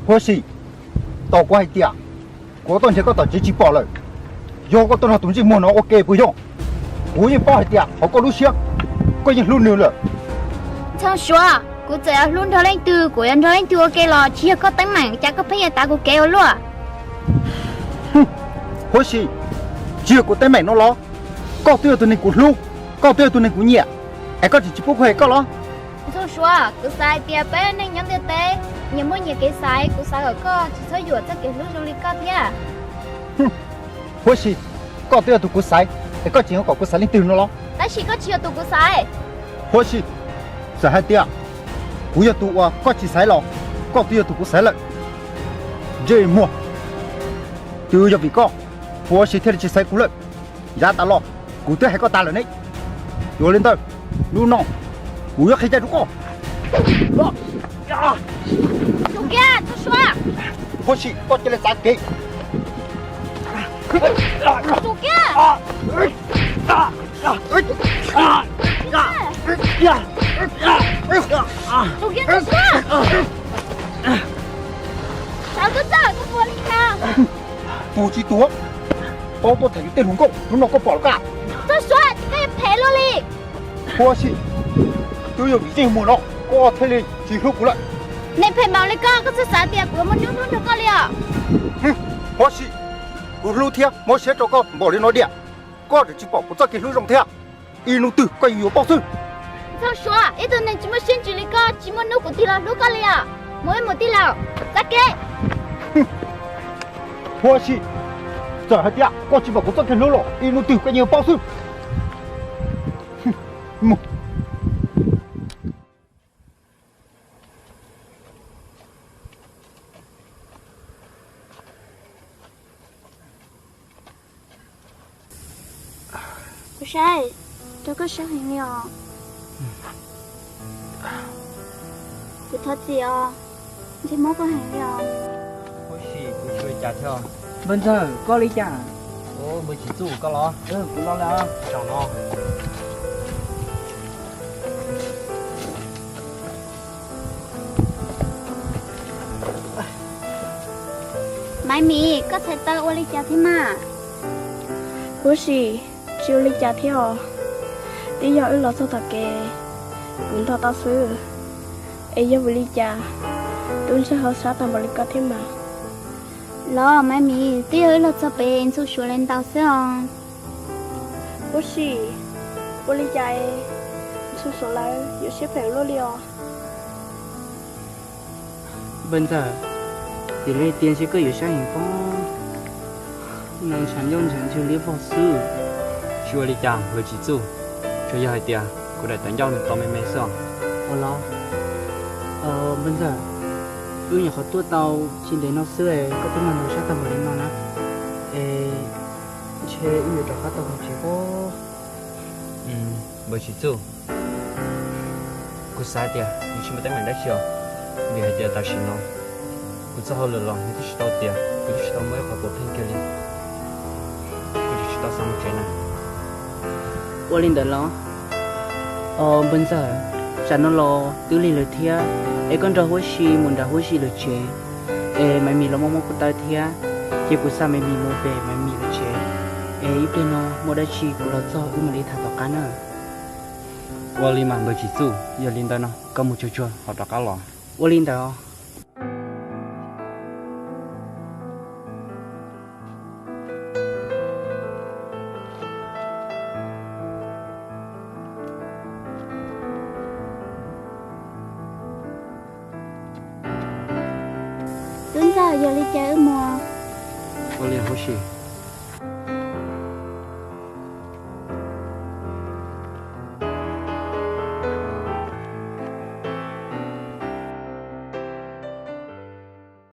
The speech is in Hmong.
Huab Sim, tos kuv hais tias, kuv tuaj nrhiav koj tom tsev tsis pom lawm. Yog koj tuaj nrog tus ntsej muag no ua ke puas yog? Kuv yeej paub hais tias hauv koj lub siab, koj yeej hlub nws lawm. Ntxhoo Suav, kuv txawm yuav hlub nrog leej twg, kuv yuav nrog leej twg ua ke los tsis yog koj teeb meem, cas koj pheej yuav tav kuv kev ua luaj? Huab Sim, tsis yog kuv teeb meem no los? Koj twb yog tus neeg kuv hlub, koj twb yog tus neeg kuv nyiam, es koj tseem tsis pub kuv hais koj los? Ntxhoo Suav, kuv xav hais tias peb neeg nyob ntiaj teb nyias muaj nyias kev xaiv, kuv xav kom koj tsis txhob yuam txoj kev hlub zoo li koj thiab. Huab Sim, koj twb yog tus kuv xaiv, es koj tseem yuav kom kuv xaiv leej twg no los? Tab sis koj tsis yog tus kuv xaiv. Huab Sim, txawm hais tias kuv yog tus uas koj tsis xaiv los, koj twb yog tus kuv xaiv lawm. Ntsej muag, twb yog vim koj, Huab Sim thiaj li tsis xaiv kuv lawm. Yav tas los kuv twb hais koj tas lawm ne. Yog li ntawd, hnub no kuv yuav qhia cai rau koj. Huab Sim, koj cia li txav kev. Tus tsis tuag, paub tuaj tham yus tej hluas nkauj, hnub no koj pom lawm koj. Huab Sim, twb yog vim ntsej muag no koj thiaj li tsis hlub kuv lawm. Neeg phem npaum li koj, koj txhob xav tias kuv yuav muaj hnub hlub nrog koj li os. Huab Sim, kuv hlub thiab muab siab rau koj npaum li no diam, koj tseem tsis pom kuv txoj kev hlub zoo thiab. Ib hnub twg koj yuav paub xwb. Ntxhoo Suav, ib tug neeg tsis muaj siab ntsws li koj tsis muaj hnub kuv tig los hlub koj li os. Mus ib mus tij laug, txav kev. Huab Sim, txawm hais tias koj tsis pom kuv txoj kev hlub los ib hnub twg koj yuav paub xwb. Kuv saib, rau koj saib heev li os. Kuv thov txim os, ntsej muag koj heev li os. Huab Sim, kuv tsis ua li cas thiab. Npawg ntxawg, koj li cas? Npawg Tsim Txuj, koj los? Kuv los lawm. Zaum no. Maiv Mis, koj txhais taw ua li cas thiab mas? Huab Sim, tsis ua li cas thiab os. Twb yog wb los txog tom kev, kuv ntog tau xwb. Es yog vim li cas tub ntsej hauv sab tau npaum li ko thiab mas? Los Maiv Mis, twb yog wb los txog pem Ntxhoo Suav lawv ntaus xwb os. Huab Sim, ua li cas Ntxhoo Suav lawv yuav siab phem luaj li os? Npawg ntxawg, vim li tias ntshe koj yuav saib heev pob, no ntshav ncauj ntshav ntswg liab vog xwb. Tsis ua li cas npawg Tsim Txuj, tsuas yog hais tias kuv daim tawv ncauj nws to me me xwb os. Ua los, npawg ntxawg, wb nyuam qhuav tuaj tau tsis ntev no xwb es koj twb mag nraug sab tag npaum li no na, es ntshe wb yuav rov qab tau mus tsev pob. Npawg Tsim Txuj, kuv xav tias nws tsis muaj teeb meem dab tsi os, vim hais tias tam sim no kuv txoj hauj lwm los nws twb tsis tau tiav, kuv twb tsis tau muaj ib qho puav pheej kiag li, kuv twb tsis tau xav mus tsev na. Ua li ntawd los? Os npawg ntxawg, tsam no los twb lig lawm thiab, es koj nrog Huab Sim mus nram Huab Sim lawv tsev, es Maiv Mis los muaj muab kuv taw thiab, ces kuv xa Maiv Mis mus pem Maiv Mis lawv tsev, es ib pliag no muaj dab tsi kuv los txog wb mam li tham tom qab na. Ua li mas npawg Tsim Txuj, yog li ntawd no koj mus tsuag tsuag ho rov qab los. Ua li ntawd os. Tub ntxawg, yog li cas wb mus? Ua li Huab Sim,